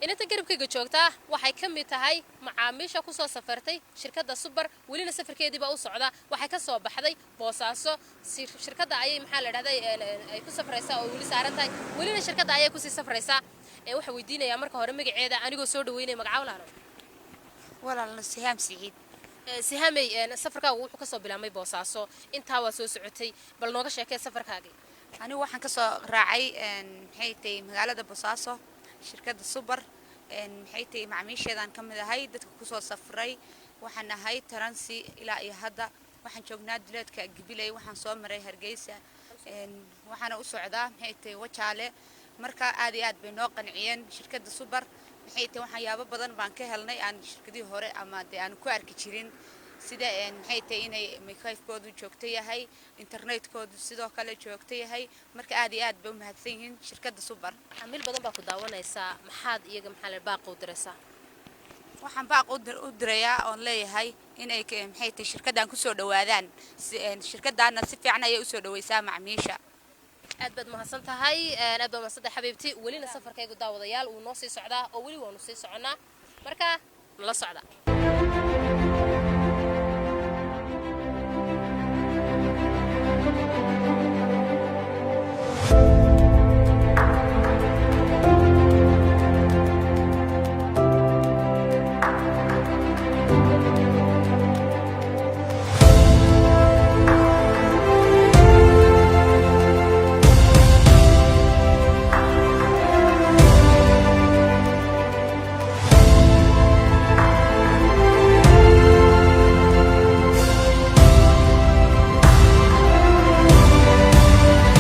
Inanta garabkayga joogtaa waxay ka mid tahay macaamiisha kusoo safartay shirkadda Super. Welina safarkeediibaa u socda. Waxay ka soo baxday Boosaaso. Shirkadda ayay, maxaa la dhahday, ay ku safraysaa oo weli saaran tahay. Welina shirkadda ayay kusii safraysaa. Waxaa weydiinayaa marka hore magaceeda, anigoo soo dhaweynaya. Magaca, walaalo? Walaal, Sihaam Siciid. Sihaamey, safarkaagu wuxuu kasoo bilaabmay Boosaaso. Intaa waa soo socotay. Bal nooga sheekee safarkaagii. Anigu waxaan kasoo raacay, maxay tahay, magaalada Bosaaso, shirkadda Super. Maxay tahay, macmiisheedaan ka mid ahay dadka kusoo safray. Waxaan ahay transit. Ilaa iyo hadda waxaan joognaa duleedka Gabiley. Waxaan soo maray Hargeysa, waxaana u socdaa, maxay tahay, Wajaale. Marka aad iyo aad bay noo qanciyeen shirkadda Super. Maxay tahay, waxyaabo badan baan ka helnay aan shirkadihii hore ama dee aan ku arki jirin, sida, maxay tahay, inay microwave-koodu joogto yahay, internetkoodu sidoo kale joogto yahay. Marka aad iyo aad bay u mahadsan yihiin shirkadda Super. Macaamiil badan baa ku daawanaysaa. Maxaad iyaga, maxaa la, baaqa u diraysaa? Waxaan baaq u dirayaa oon leeyahay inay maxay tahay, shirkaddan kusoo dhawaadaan. Shirkadaana si fiican ayay usoo dhawaysaa macmiisha. Aad baad mahadsan tahay, aad baad mahadsan tahay, xabiibti. Welina safarkaygu, daawadayaal, wuu noo sii socdaa oo weli waanu sii soconnaa. Marka nala socda.